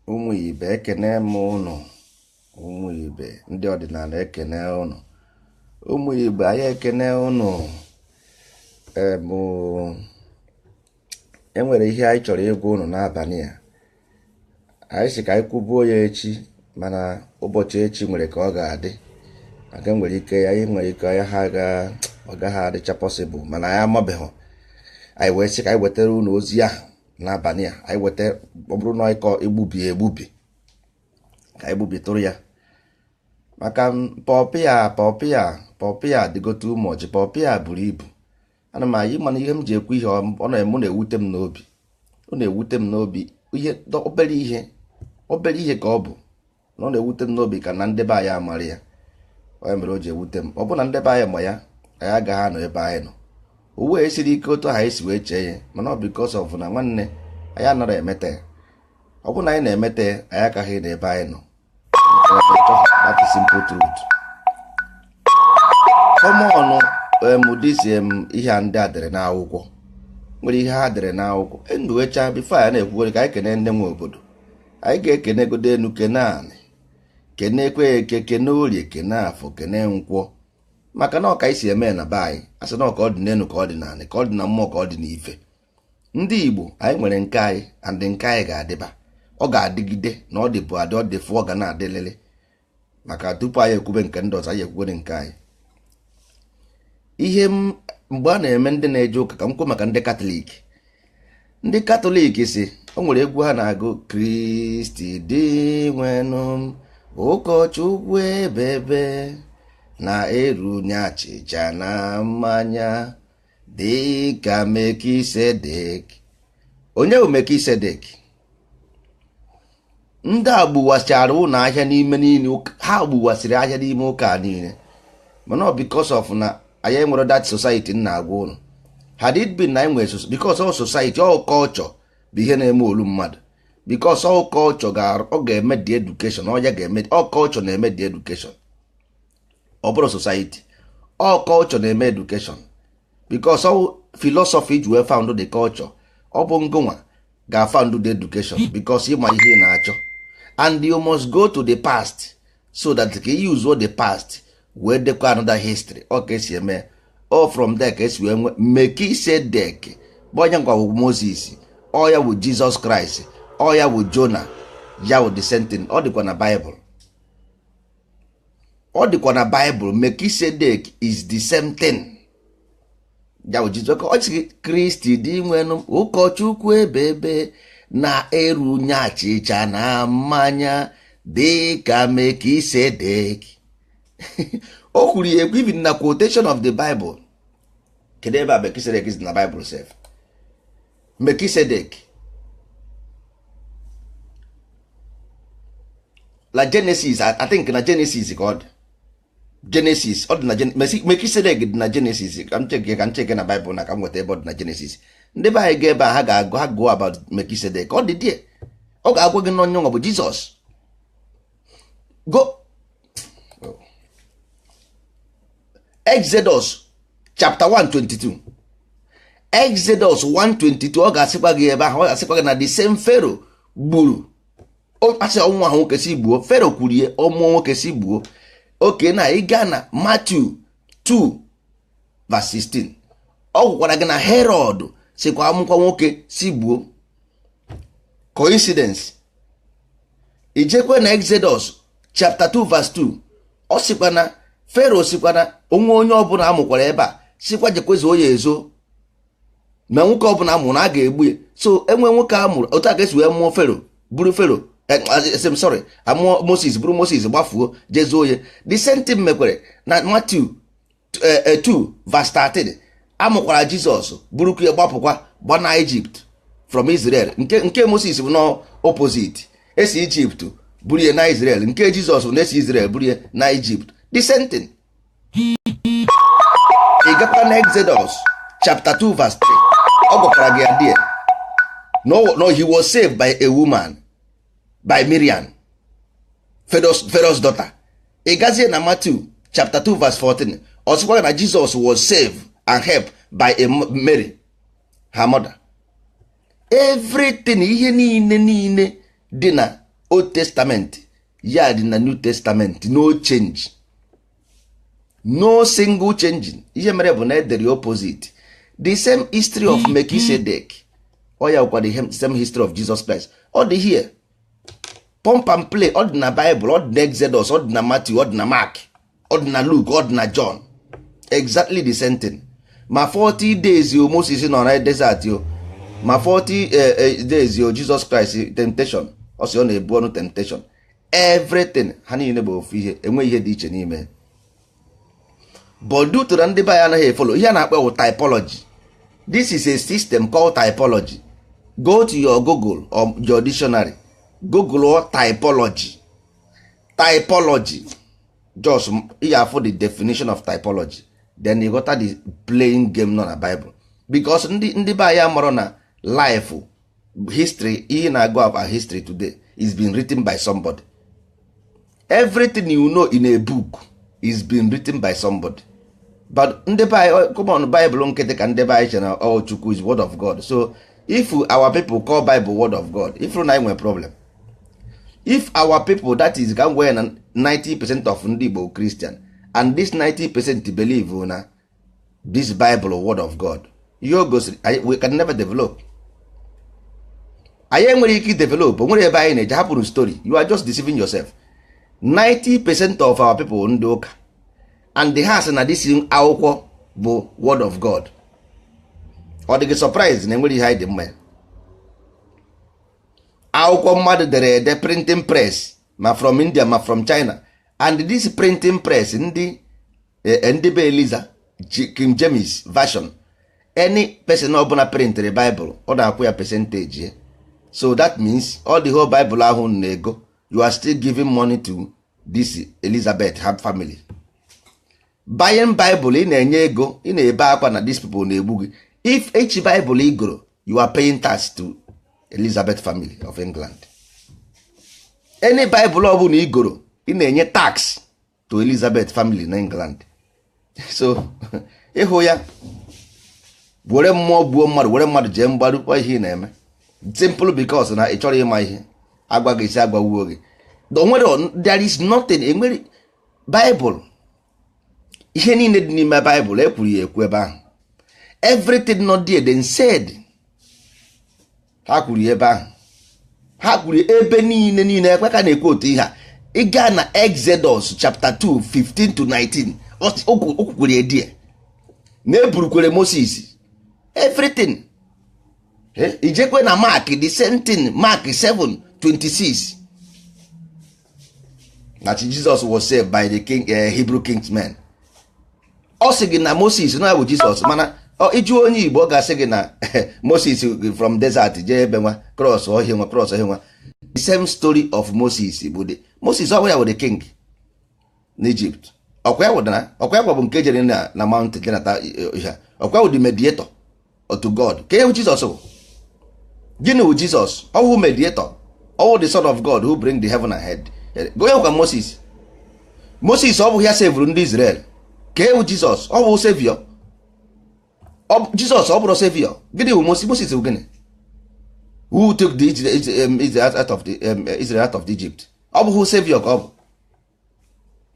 Ụmụ ibe, ekene m ụnụ. Ụmụ ibe, ndị ọdịnala, ekene ụnụ. Ụmụ Igbo, anyị ekene ụnụ. Em enwere ihe anyị chọrọ ịgwa ụnụ n'abalị a. Anyị sị ka anyị kwubuo ya echi, mana ụbọchị echi nwere ka ọ ga-adị, maka nwere ike anyị nwere ike ya ha ga ọ gaghị adịcha possible, mana anyị amabeghị. Anyị wee sị ka anyị wetara ụnụ ozi ahụ n'abalị a. Anyị weta, ọ bụrụ na ịkọ egbubi egbubi, ka anyị gbubitụrụ ya, maka pọpịa pọpịa pọpịa dịgo too much. Pọpịa buru ibu. Ana m ayị, mana ihe m ji ekwu ihe ọ na-eme na-ewute m n'obi, ọ na-ewute m n'obi. Ihe obere ihe, obere ihe ka ọ bụ na ọ na-ewute m n'obi ka na ndebe anyị amara ya. Onye mere o ji ewute m, ọ bụ na ndebe anyị ma ya, anyị agaghị anọ ebe anyị nọ. Uwe esiri ike otu ahụ anyị si wee chee ya, mana ọ because of na nwanne anyị anara emete ya. Ọ bụ na anyị na-emete ya, anyị akaghị na ebe anyị nọ. That is simple truth. Common this ihe a ndị a dere n'akwụkwọ nwere ihe ha dere n'akwụkwọ enduwecha. Before anyị na-ekwugoro, ka anyị kene ndị nwe obodo. Anyị ga-ekene godo enu, kene anị, kene ekwe eke, kene orie, kene afọ, kene nkwọ, maka na ọka isi eme na be anyị. A sị na ọka ọ dị n'elu, ka ọ dị n'anị, ka ọ dị na mmụọ, ka ọ dị n'ife. Ndị Igbo, anyị nwere nke anyị, and nke anyị ga-adịba, ọ ga-adịgide na ọ dịbụ adị, ọ dị fụ, ọ ga na-adịlịlị, maka tupu anyị ekwube nke ndị ọzọ, anyị ekwubere nke anyị. Ihe mgbe a na-eme ndị na-eje ụka, ka m kwuo maka ndị Katọlik. Ndị Katọlik si o nwere egwu ha na-agụ, "Kristi dị nwenụ m, ụkọchukwu ebebe na-erunye achịcha na mmanya dị ka Mekisedek." Onye bụ Mekisedek? Ndị a gbuwachara ụlọ ahịa n'ime niile ha gbuwasịrị ahịa n'ime ụka niile, mana ọ because of na anyị enwere that society na-agwa ụnụ. Had it been na anyị nwere, because all society, all culture bụ ihe na-eme olu mmadụ, because all culture ọ ga-eme the education, ọ ya ga-eme. All culture na-eme the education, ọ bụrụ society. All culture na-eme education, because all philosophy ji wee found the culture. Ọ bụ ngụnwa ga-found the education, because ịma ihe ị na-achọ, and you must go to the past so that ka you use the past wee dekwa another history. Ọ ka esi eme. All from there ka esi wee nwe Mekisedek, bụ onye ngwa bụ Moses, ọ ya bụ Jesus Christ, ọ ya bụ Jonah, ya bụ the same thing. Ọ dịkwa na Bible, ọ dịkwa na Bible. Mekisedek is the same thing ya bụ Jizọs. Ọ sị, "Kristi dị nwenụ, ụkọchukwu ebebe na-erunye achịcha na mmanya dị ka Mekisedek." O kwuru ya ekwu, even na quotation of the Bible. Kedu ebe a Mekisedek is na Bible sef? Mekisedek na Genesis, I think na Genesis ka ọ dị. Genesis, ọ dị na Mekisedek dị na Genesis. Ka m cheke, ka m cheke na Bible na ka m nweta ebe ọ dị na Genesis. Ndị be anyị ga ebe a, ha ga-agụ, ha gụọ about Mekisedek. Ọ dị die, ọ ga-agwa gị na onye nwa bụ Jizọs. Go Exodus chapter 122, Exodus 122. Ọ ga-asịkwa gị ebe ahụ, ọ ga-asịkwa gị na the same Pharaoh gburu, asị ọnwụ ahụ nwoke si gbuo. Pharaoh kwurie ọmụọ nwoke si gbuo oke. Na ị gaa na Matthew 2 verse 16, ọ gwụkwara gị na Herod sikwa amụkwa nwoke si gbuo. Coincidence? Ijekwe na Exodus chapter 2 verse 2, ọ sịkwa na Pharaoh sikwa na onwe onye ọbụla amụkwara ebe a, sikwa jekwezuo ya ezo, ma nwoke ọbụla amụrụ na a ga-egbu ya. So enwe nwoke a mụrụ otu a ka esi wee mụọ Pharaoh, buru Pharaoh, I'm sorry, amụọ Moses, buru Moses gbafuo jezuo ya. The same thing mekwere na Matthew 2 verse 13. Amụkwara Jizọs, burukwu ya gbapụkwa gbana Egypt from Israel. Nke Moses bụ no opposite, esi Egypt buru ya na Israel. Nke Jizọs bụ na-esi Israel buru ya na Egypt. The same thing. Ị gakwa na Exodus chapter 2 verse 3, ọ gwakwara gị ya there, no, he was saved by a woman, by Miriam, Pharaoh's daughter. Ị gazie na Matthew chapter 2 verse 14, ọ sịkwa na Jesus was saved and helped by a Mary, her mother. Everything, ihe niile niile dị na Old Testament, ya dị na New Testament. No change, no single changing. Ihe mere bụ na edere opposite. The same history of Melchizedek, ọ ya kwa the same history of Jesus Christ. Ọ dị here, pump and play. Ọ dị na Bible, ọ dị na Exodus, ọ dị na Matthew, ọ dị na Mark, ọ dị na Luke, ọ dị na John. Exactly the same thing. Ma 40 days o Moses nọ na desert o, ma 40 days o Jesus Christ temptation, ọ sị ọ na-ebu ọnụ temptation. Everything ha niile bụ ofu ihe, enweghị ihe dị iche n'ime. But due to na ndị be anyị anaghị e-follow ihe a na-akpọ wụ typology. This is a system called typology. Go to your Google or your dictionary, Google typology. Typology, just ị afụ the definition of typology, then you ghọta the playing game nọ na Bible, because ndị be anyị amarọ na life history, ihe na-agụ about history today is being written by somebody. Everything you know in a book is being written by somebody. But ndị be anyị, come on, Bible nkịtị ka ndị be anyị chere na oh, Chukwu is word of God. So if our people call Bible word of God, if na anyị nwere problem, if our people, that is, ka m gwa ya na 90% of ndị Igbo Christian, and this 90% believe na this Bible word of God, ihe o gosiri, we can never develop. Anyị enwere ike develop. O nwere ebe anyị na-eje hapụrụ story. You are just deceiving yourself. 90% of our people ndị ụka, and ha sị na this akwụkwọ bụ word of God. Ọ dị gị surprise na enwere ihe anyị dị mma ya? Akwụkwọ mmadụ dere ede, printing press, ma from India, ma from China, and this printing press, ndị be Eliza, King James Version, any person ọbụla printịrị Bible, ọ na-akwụ ya percentage ya. So that means all the whole Bible ahụ na-ego, you are still giving money to this Elizabeth her family. Buying Bible, ị na-enye ego, ị na-ebe akwa na these people na-egbu gị. If each Bible ị goro, you are paying tax to Elizabeth family of England. Any Bible ọ bụla ị goro, ị na-enye tax to Elizabeth family na England. So ịhụ ya, were mmụọ gbuo mmadụ, were mmadụ jee mgbaru kwa ihe ị na-eme, simple, because na ị chọrọ ịma ihe agwa gị isi agwawuo gị. Onwere, there is nothing. Enwere Bible, ihe niile dị n'ime Bible ekwuru ya ekwu ebe ahụ. Everything not there then said, ha kwuru ya ebe ahụ. Ha kwuru ebe niile niile ekwe ka na-ekwu otu ihe a. Ị gaa na Exodus chapter 2 15 to 19, o kwukwere edie na eburukwere Moses everything. Ijekwe na Mark, the same thing, Mark 7 26, na Jesus was saved by the king, Hebrew kingsmen. Ọ sị gị na Moses na bụ Jesus, mana ịjụ onye Igbo, ọ ga-asị gị na Moses from desert jee ebe nwa cross ọhịa nwa, cross ọhịa nwa. The same story of Moses bụ the Moses, ọ ya bụ the king n'Egypt. Ọkwa ya wụdara, ọkwa ya bụ nke jere na mountain jenata ihe, ọkwa ya bụ the mediator to God. Ka ewu Jesus bụ gịnị? Wụ Jesus ọwụ mediator, ọwụ the son of God who bring the heaven and head. Onye kwa Moses? Moses ọ bụ ya sevuru ndị Israel. Ka ewu Jesus ọ bụ savior? Jesus ọ bụrụ savior, gịnị bụ Moses? Moses bụ gịnị? Who took the Israel out of the Israel out of the Egypt? Ọ bụghị savior ka ọ bụ?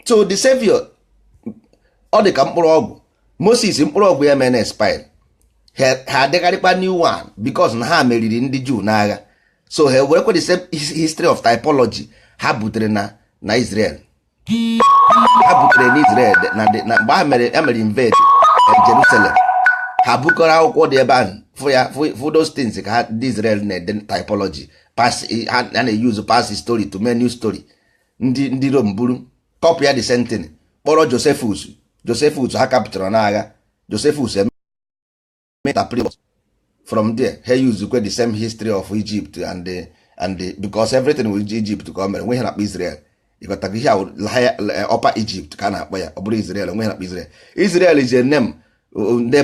So the savior, ọ dị ka mkpụrụ ọgwụ Moses, mkpụrụ ọgwụ ya mere expire, ha adịgharịkwa new one, because na ha meriri ndị Juu n'agha. So ha werekwa the same history of typology ha butere na Israel, ha butere na Israel na mgbe ha mere invade Jerusalem, ha bukọrọ akwụkwọ dị ebe ahụ, fụ ya, fụ those things ka ha ndị Israel na-ede typology, pass ha na-use past story to make new story. Ndị Rome buru copy ya, the same thing, kpọrọ Josephus. Josephus ha kapụtara n'agha, Josephus eme from there, ha use kwe the same history of Egypt and the, because everything with Egypt ka o mere nwe ihe na-akpọ Israel. Ịghọtago ihe a? Upper Egypt ka a na-akpọ ya, ọ bụrụ Israel onwe ihe na-akpọ Israel. Israel is a name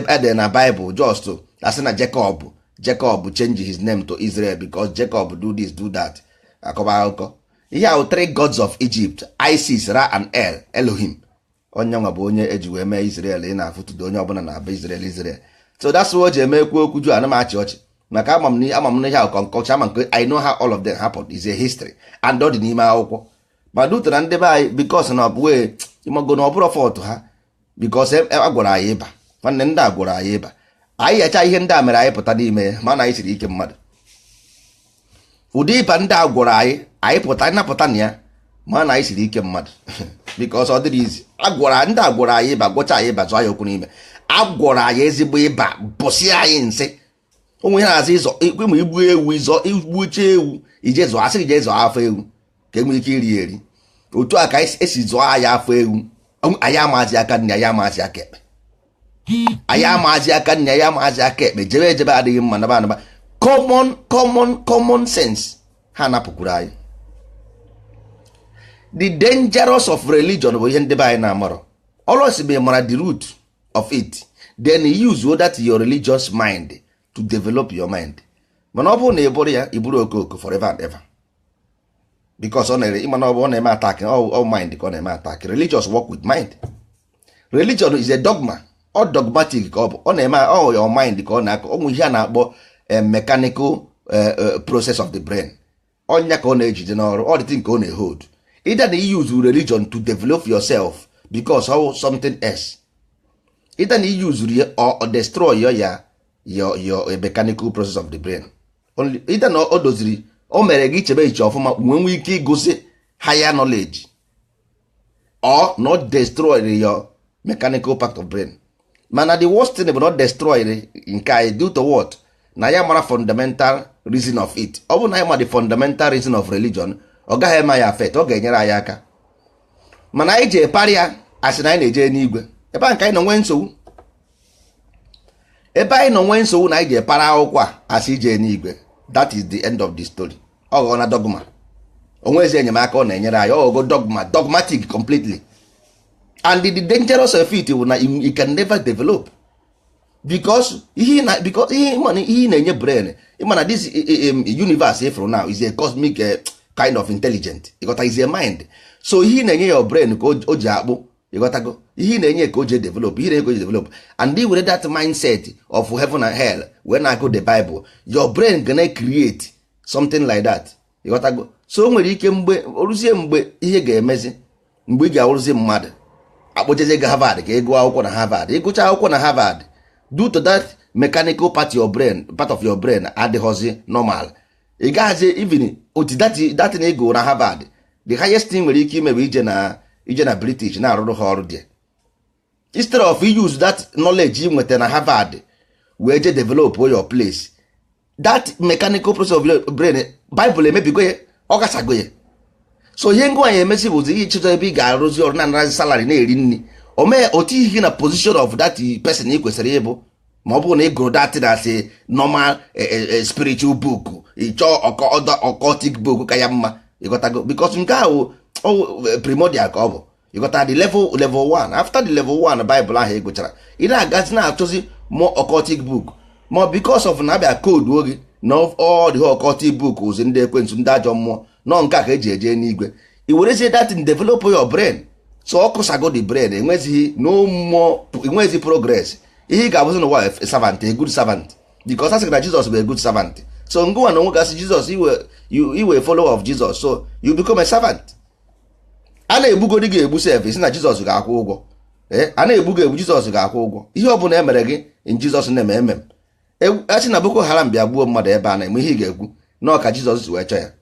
ede na Bible, just asị na Jacob change his name to Israel because Jacob do this, do that, akọba akụkọ. Ihe ahụ, three gods of Egypt, Isis, Ra and El, Elohim, onye nwa bụ onye eji wee mee Israel. Ị na-afụtụdo onye ọbụla na-aba Israel, Israel. So that's what o ji eme ekwu okwu ju ana m achị ọchị. Maka ama m ama m na ihe ahụ concoction, ama nke I know how all of them happened is a history and ọ dị n'ime akwụkwọ. Ma due to na ndị be anyị, because na ọ bụ wee ịmago na ọ bụrụ fault ha, because a gwara anyị ịba, nwanne, ndị a gwara anyị ịba, anyị yacha ihe ndị a mere anyị pụta n'ime ya. Ma na anyị siri ike mmadụ, ụdị ịba ndị a gwọrọ anyị, anyị pụta napụta na ya. Ma na anyị siri ike mmadụ, because ọ dịrị izi a gwọrọ ndị a gwọrọ anyị ịba, gwọcha anyị ịba, zụọ anyị okwu n'ime. A gwọrọ anyị ezigbo ịba, bụsị anyị nsị onwe ihe na-azụ ịzọ ikwe ma igbu ewu, ịzọ igbuche ewu, ije zụọ, asị gị jee zụọ afọ ewu ka e nwee ike iri eri. Otu a ka esi zụọ anyị afọ ewu. Anyị amazi aka nne, anyị amazi aka ekpe, anyị amazi aka nne, anyị amazi aka ekpe. Jebe ejebe adịghị mma, naba anaba. Common, common, common sense ha napụkwuru anyị. The dangerous of religion bụ ihe ndị be anyị na-amarọ. Always be mara the root of it, then use that your religious mind to develop your mind. Mana ọ bụrụ na ị bụrụ ya, ị bụrụ okooko forever and ever, because ọ na-ere ịma na ọ bụ ọ na-eme attack all mind ka ọ na-eme attack. Religious work with mind. Religion is a dogma, ọ dogmatic ka ọ bụ. Ọ na-eme all your mind ka ọ na-akọ. Ọ nwe ihe a na-akpọ mechanical process of the brain. Ọnya ka ọ na-ejide n'ọrụ, ọ dị nke ọ na-hold. Either na you use religion to develop yourself because of something else, either na you use ya or destroy your mechanical process of the brain. Only either na o doziri, o mere gị chebe iche ọfụma, nwee nwee ike ịgụsị higher knowledge, or not destroy your mechanical part of brain. Mana the worst thing bụ not destroy nke anyị due to what? Na ya mara fundamental reason of it. Ọ bụ na ya ma the fundamental reason of religion, ọ gaghị eme anyị affect, ọ ga-enyere anyị aka. Mana anyị ji parị ya, asị na anyị na-eje n'igwe. Ebe a nke anyị nọ nwee nsogbu, ebe anyị nọ nwee nsogbu na anyị ji para akwụkwọ a asị ije n'igwe. That is the end of the story. Ọ ghọọ na dogma, onwezi enyemaka ọ na-enyere anyị. Ọ ghọgo dogma, dogmatic completely. And the dangerous of it bụ na you can never develop, because ihe na because ihe ihe na-enye brain, ịma na this universe ifuru now is a cosmic kind of intelligent, ịghọta, is a mind. So ihe na-enye your brain ka o ji akpụ, ịghọtago, ihe na-enye ka o ji develop, ihe na-enye ka o ji develop. And i were that mindset of heaven and hell wee na-agụ the Bible, your brain gonna create something like that, ịghọtago. So o nwere ike mgbe oruzie, mgbe ihe ga-emezi, mgbe ị ga-awụrụzi mmadụ, akpọjezie gị Harvard ka ị gụọ akwụkwọ na Harvard. Ịgụcha akwụkwọ na Harvard, due to that mechanical part, your brain, part of your brain adịghọzi normal. Ị gaghazi even otu that na ị na Harvard. The highest thing nwere ike ime bụ ije na British na-arụrụ ha ọrụ dị, instead of use that knowledge ị nweta na Harvard wee je develop your place. That mechanical process of your brain, Bible emebigo ya, ọ gasago ya. So ihe ngwa anyị emezi bụzi ihe chọrọ ebe ị ga-arụzi ọrụ, na-anarazi salary, na-eri nri. O mee otu ihe na position of that person ị kwesịrị ịbụ, ma ọ bụrụ na ị gụrụ that na as normal spiritual book, ị chọọ occultic book ka ya mma, ịghọtago, because nke ahụ primordial ka ọ bụ, ịghọta, the level 1. After the level 1 Bible ahụ ị gụchara, ị na-agazi na-achọzi more occultic book, ma because of na abịa code oge na all the occultic book ozi ndị ekwensu, ndị ajọ mmụọ nọ, nke a ka eji eje n'igwe. I werezie that thing develop your brain. So ọ kụsago the brain, enwezighị no more, enweghịzi progress. Ihe ị ga-abụzi n'ụwa, a servant, a good servant, because a sị na Jizọs bụ a good servant. So ngụwa na onwe gasị Jizọs, iwe follower of Jesus, so you become a servant. A na-egbugodi gị egbu sef, isi na Jizọs ga-akwụ ụgwọ. A na-egbu gị egbu, Jizọs ga-akwụ ụgwọ. Ihe ọ bụla emere gị in Jizọs na-eme emem. A sị na Boko Haram bịa gbuo mmadụ ebe a na-eme ihe, ị ga-ekwu na ọka Jizọs si wee chọọ ya.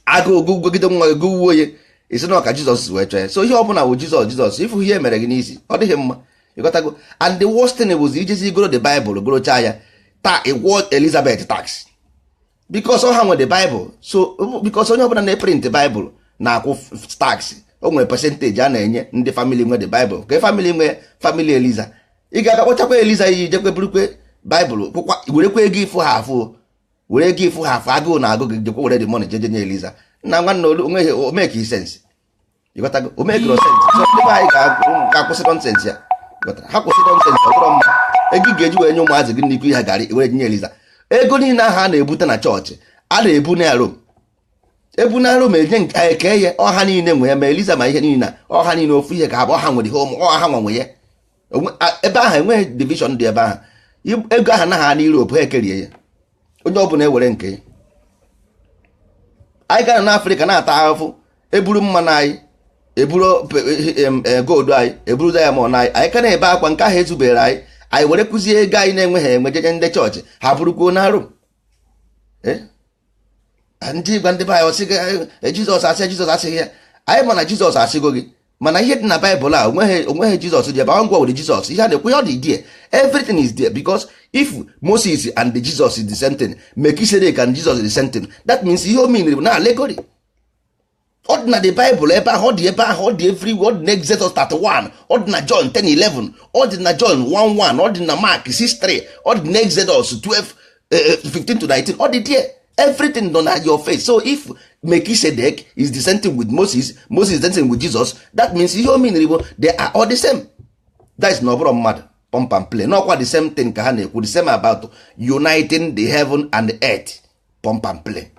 Agụụ gụgide nwa gị, gụwuo ya, isi na ọka Jizọs si wee chọọ ya. So ihe ọ bụla bụ Jizọs, Jizọs. Ịfụ ihe emere gị n'isi, ọ dịghị mma, ịghọtago. And the worst thing bụzi ijezi goro the Bible, gorochaa ya taa, ịgwọ Elizabeth tax, because ọ ha nwe the Bible. So because onye ọbụla na-eprint Bible na-akwụ tax, o nwere percentage a na-enye ndị family nwe the Bible. Ka family nwe, family Eliza, ị ga-aga kpọchakwa Eliza iyi, jekwe burukwe Bible, werekwa ego ịfụ ha afụ, were ego ịfụ ha afụ. Agụụ na agụ gị, jekwa were the money jeje nye Eliza. Nna nwanne, onweghị omeke sense, ịghọtago, o mekiro sense. So ndị be anyị ga-akwụsị nonsense ya. Ha kwụsị nonsense, ọ dịrọ mma. Ego ị ga-eji wee nye ụmụazị gị nnukwu ihe garị, were nye Eliza. Ego niile ahụ a na-ebute na chọọchị, a na-ebu na Rome, ebu na Rome, enye nke eke ya. Ọha niile nwe ya, ma Eliza ma ihe niile na ọha niile ofu ihe ka ha bụ. Ọha nwere ihe ụmụ ọha nwa nwe ya. Ebe ahụ enweghị division dị ebe ahụ. Ego ahụ anaghị na Europe, ha ekerie ya. Onye ọbụla ewere nke anyị gara n'Afrịka na-ata ahụhụ, eburu mmanụ anyị, eburu gold anyị, eburu diamond anyị, anyị ka na-ebe akwa nke ahụ ezubere anyị. Anyị were kụzie ego anyị na-enweghị enwe jeje ndị chọọchị ha bụrụkwuo na arụ. Ndị gwa ndị be anyị ọsị Jizọs asị, Jizọs asịghị ya. Anyị ma na Jizọs asịgo gị, mana ihe dị na Baịbụl a onweghị Jizọs dị ebe ahụ. Ngwa were Jizọs ihe a na-ekwu, ọ dị there, everything is there, because if Moses and the Jesus is the same thing, Melchizedek and Jesus is the same thing, that means ihe o mean bụ na allegory. Ọ dị na the Bible ebe ahụ, ọ dị ebe ahụ, ọ dị everywhere. Ọ dị na Exodus 31, ọ dị na John 10:11, ọ dị na John 1:1, ọ dị na Mark 6:3, ọ dị na Exodus 12 15 to 19. Ọ dị there, everything nọ na your face. So if Melchizedek is the same thing with Moses, Moses is the same thing with Jesus, that means ihe o mean bụ they are all the same. That is na ọ bụrụ mmadụ pump and play n'ọkwa the same thing ka ha na-ekwu, the same about uniting the heaven and the earth. Pump and play,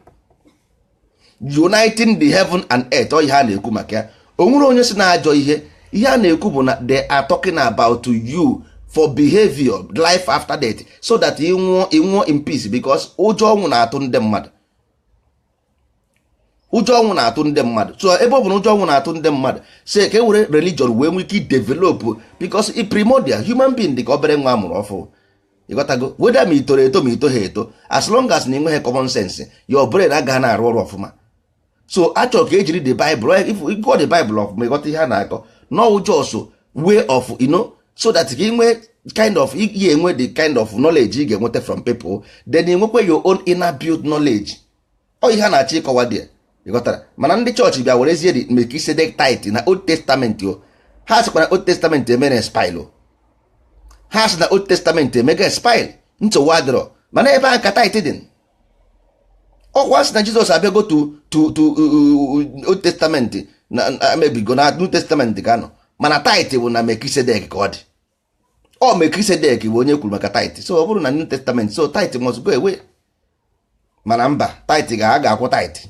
uniting the heaven and earth, ọ ihe a na-ekwu maka ya. O nwere onye si na-ajọ ihe ihe a na-ekwu bụ na they are talking about you for behavior, life after death, so that ị nwụọ, ị nwụọ in peace, because ụjọ ọnwụ na-atụ ndị mmadụ, ụjọ ọnwụ na-atụ ndị mmadụ. So ebe ọ bụ na ụjọ ọnwụ na-atụ ndị mmadụ, si ka e were religion wee nwee ike develop, because i primordial human being dị ka obere nwa amụrụ ọfụ. Ịghọtago? Weda ma itoro eto ma itoghị eto, as long as na ị nweghị common sense, your brain agaghị na-arụ ọrụ ọfụma. So achọrọ ka ejiri the Bible, if you go the Bible ọfụma, ịghọta ihe a na-akọ, no just way of so that ka ị nwee kind of ị enwe the kind of knowledge ị ga-enweta from people, then ị nwekwa your own inner built knowledge. Ọ ihe a na-achọ ịkọwa dị, ịghọtara? Mana ndị chọọchị bịa werezie the Melchizedek tithe na Old Testament o. Ha sịkwa na Old Testament emere expire o. Ha sị na Old Testament emega expire, nsogbu adịrọ, mana ebe ahụ ka tithe dị. Ọkwa sị na Jizọs abịago to Old Testament na amebigo, na New Testament ka nọ, mana tithe bụ na Melchizedek ka ọ dị. Ọ Melchizedek bụ onye kwuru maka tithe. So ọ bụrụ na New Testament, so tithe must go away. Mana mba, tithe ga a ga-akwụ tithe,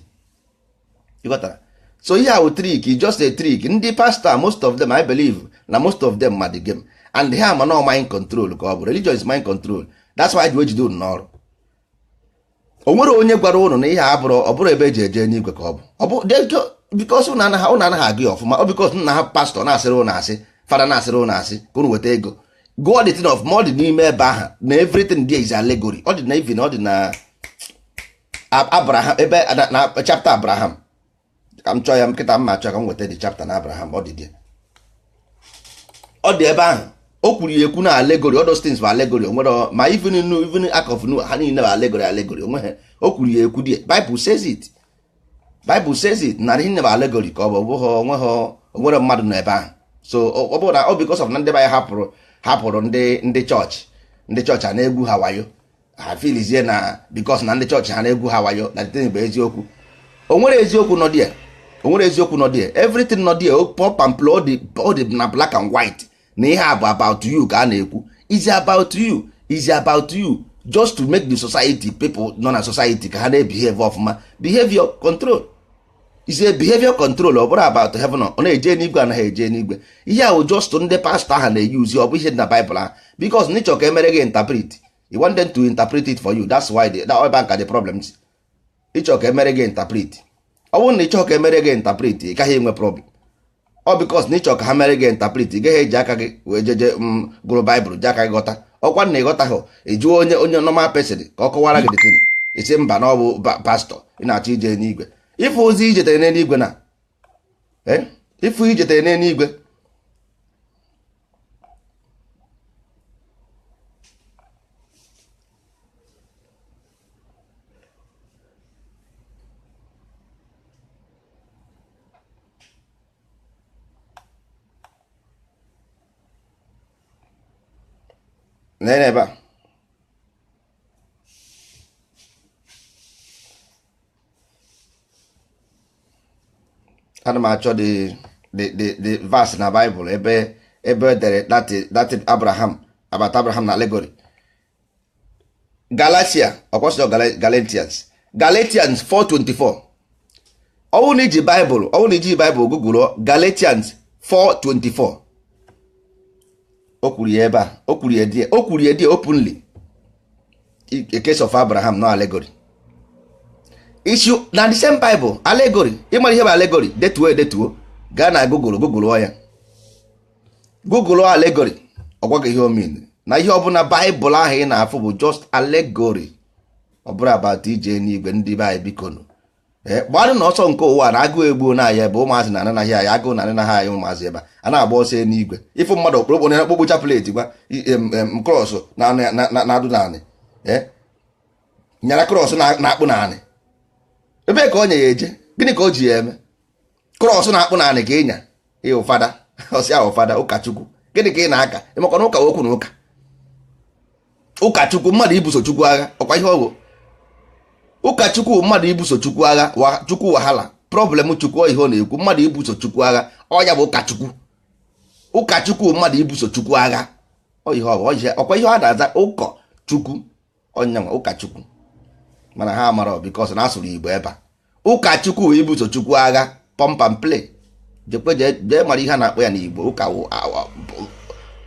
ịghọtara? So ihe a wụ trick, just a trick. Ndị pastor, most of them, I believe na most of them ma the game, and ha ma na mind control ka ọ bụ. Religion is mind control. That's why ji ejide unu n'ọrụ. O nwere onye gwara ụnụ na ihe a bụrụ ọ bụrụ ebe eji eje n'igwe ka ọ bụ? Ọ bụ because ụnụ anaghị agụ ya ọfụma. Ọ because nna ha pastọ na-asịrị ụnụ asị, fada na-asịrị ụnụ asị ka ụnụ weta ego. Gụọ the thing of ma ọ dị n'ime ebe ahụ na everything there is allegory. Ọ dị na even ọ dị na Abraham, ebe na chapter Abraham, ka m chọọ ya nkịta mma chọọ ka m weta the chapter na Abraham. Ọ dị there, ọ dị ebe ahụ. O kwuru ya ekwu na allegory. All those things bụ allegory. O nwere ma even Ark of Noah, ha niile bụ allegory, allegory onwe ha. O kwuru ya ekwu there. Bible says it, Bible says it na ihe bụ allegory ka ọ bụ. Ọ bụghị onwe ha, onwere mmadụ nọ ebe ahụ. So ọ bụrụ na ọ because of na ndị be anyị hapụrụ ndị chọọchị, ndị chọọchị a na-egwu ha wayo, ha filizie na because na ndị chọọchị ha na-egwu ha wayo na the thing bụ eziokwu. O nwere eziokwu nọ there, o nwere eziokwu nọ there. Everything nọ there, pop and play, ọ dị na black and white na ihe a bụ about you ka a na-ekwu. Is about you, is about you, just to make the society, people nọ na society ka ha na-ebehave ọfụma. Behavior control is a behavior control. Ọ bụrụ about heaven, ọ na-eje n'igwe, anaghị eje n'igwe. Ihe ahụ just ndị pastọ ahụ na-eyuzi, ọ bụ ihe dị na Bible ahụ, because n'ịchọ ka emere gị interpret. You want them to interpret it for you. That's why that ebe ka the problems. Ịchọ ka emere gị interpret. Ọ bụrụ na ịchọ ka emere gị interpret, ị gaghị enwe problem. Ọ because na ịchọ ka ha mere gị interpret, ị gaghị eji aka gị wee jeje gụrụ Baịbụl, ji aka gị ghọta. Ọkwa na ịghọtaghị, ị jụọ onye normal person ka ọ kọwara gị the thing. Isi mba, na ọ bụ pastọ ị na-achọ ije n'igwe. Ife ozi ijetere n'eluigwe na ifu ijetere n'eluigwe. Nene ebe a, ana m achọ the verse na Bible ebe e dere that Abraham, about Abraham na allegory. Galatia, ọkwọsịọ Galatians, Galatians 4:24. Ọwụ na iji Bible, ọwụ na iji Bible gụgụrụ Galatians 4:24, o kwuru ya ebe a, o kwuru ya die, o kwuru ya die openly. A case of Abraham, no allegory. Issue na the same Bible, allegory. Ịmara ihe bụ allegory? Detuo, edetuo, gaa na Google, Google ya, Google allegory. Ọ gwaghị ihe o mean na ihe ọbụla Bible ahụ ị na-afụ bụ just allegory. Ọ bụrụ about ije n'igwe, ndị be anyị, bikonu, gbarụ na ọsọ nke ụwa na agụụ egbuo na anya ebe ụmụazị na ananaghị anyị, agụụ na ananaghị anyị, ụmụazị ebe a na-agba ọsọ n'igwe. Ịfụ mmadụ okpokpo na okpokpo chaplet gwa cross na-adụ naanị, nyara cross na-akpụ naanị. Ebee ka ọ nya ya eje? Gịnị ka o ji ya eme? Cross na-akpụ naanị ka ịnya ịhụ fada ọsị ahụ, fada ụkọchukwu. Gịnị ka ị na-aka ịmakwa na ụka okwu na ụka ụkọchukwu? Mmadụ ibuso Chukwu agha, ọkwa ihe ọ bụ ụkọchukwu. Mmadụ ibuso Chukwu agha, Chukwu wahala, problem Chukwu, ihe ọ na-ekwu, mmadụ ibuso Chukwu agha, ọ ya bụ ụkọchukwu. Ụkọchukwu, mmadụ ibuso Chukwu agha, ọ ihe ọ bụ. Ọkwa ihe ọ na-aza ụkọ Chukwu, ọnyanwa ụkọchukwu. Mana ha mara because na asụrụ Igbo ebe a. Ụkọchukwu, ibuso Chukwu agha, pump and play. Jekwe jee mara ihe a na-akpọ ya n'Igbo. Ụka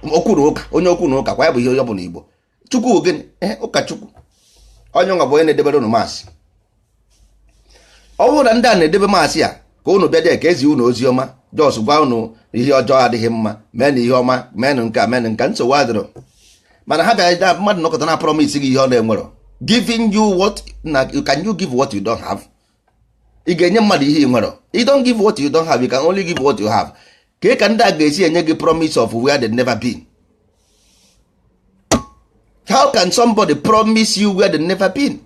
okwu na ụka, onye okwu na ụka kwa ya bụ ihe ọ bụ n'Igbo. Chukwu gịnị? Ụkọchukwu, onye nwa bụ onye na-edebere unu mass. Ọ bụrụ na ndị a na-edebe mass a ka unu bịa dị ka ezi unu ozi ọma, just gwa unu ihe ọjọọ adịghị mma, mee na ihe ọma, menụ nke a, menụ nka, nsogbu adịrọ. Mana ha bịara, mmadụ nọkọta na promise gị ihe ọ na-enwerọ, giving you what na can you give what you don't have? Ị ga-enye mmadụ ihe ị nwere? You don't give what you don't have, you can only give what you have. Ka ka ndị a ga-esi enye gị promise of where they never been? How can somebody promise you where they never been?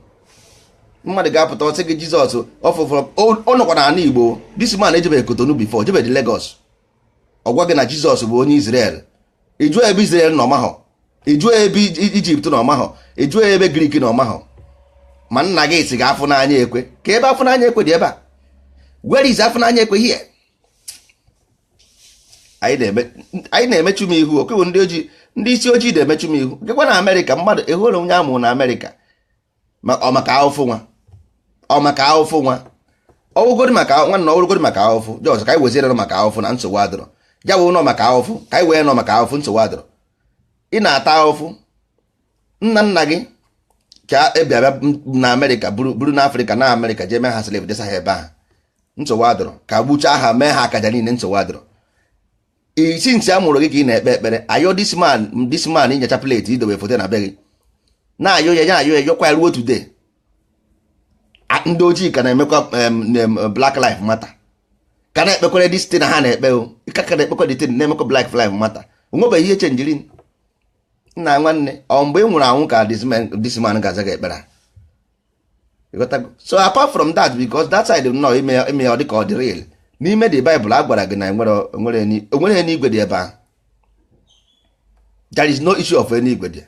Mmadụ ga-apụta ọsị gị Jizọs ọfụfụrụ ọ nọkwa n'ala Igbo. This man ejebeghị Kotonu before, jebeghị Lagos. Ọ gwa gị na Jizọs bụ onye Israel. Ịjụọ ebe Israel nọ, mahọ. Ịjụọ ebe Ijipt nọ, mahọ. Ịjụọ ebe Grik nọ, mahọ. Ma nna gị si gị afụ n'anya ekwe ka ebe afụ n'anya ekwe dị ebe a. Where is afụ n'anya ekwe here? Anyị na-emechu m ihu okwewu. Ndị ojii, ndị isi ojii na-emechu m ihu. Gekwa na Amerịka, mmadụ ịhụrụ onye amụrụ na Amerịka, ọ maka ahụfụ nwa, ọ maka ahụfụ nwa, ọwụgodi maka nwanna, ọwụrụgodi maka ahụfụ. Just ka anyị weziere maka ahụfụ na nsogbu adịrọ. Ya bụ nọ maka ahụfụ, ka anyị wee nọ maka ahụfụ, nsogbu adịrọ. Ị na-ata ahụfụ nna nna gị ka ebịa bịa na Amerịka, buru na Afrịka na Amerịka, jee mee ha slave, desa ha ebe ahụ, nsogbu adịrọ. Ka gbuchaa ha, mee ha akaja niile, nsogbu adịrọ. Isi ntị a mụrụ gị ka ị na-ekpe ekpere ayọ this man, this man inyecha plate idobe foto na be gị, na-ayọ ya, ya ayọ ya, yọkwa ya ruo today. Ndị ojii ka na-emekwa Black Life Matter, ka na-ekpekwere this thing ha na-ekpe o ka na-ekpekwa the thing, na-emekwa Black Life Matter. Onwebeghị ihe chenjiri, nna nwanne. Ọ mgbe ị nwụrụ anwụ ka this man ga-aza gị ekpere. So apart from that, because that side nọ ime ọ dị ka ọ dị real n'ime the Bible a gwara gị na enwere eluigwe dị ebe ahụ. There is no issue of eluigwe dị.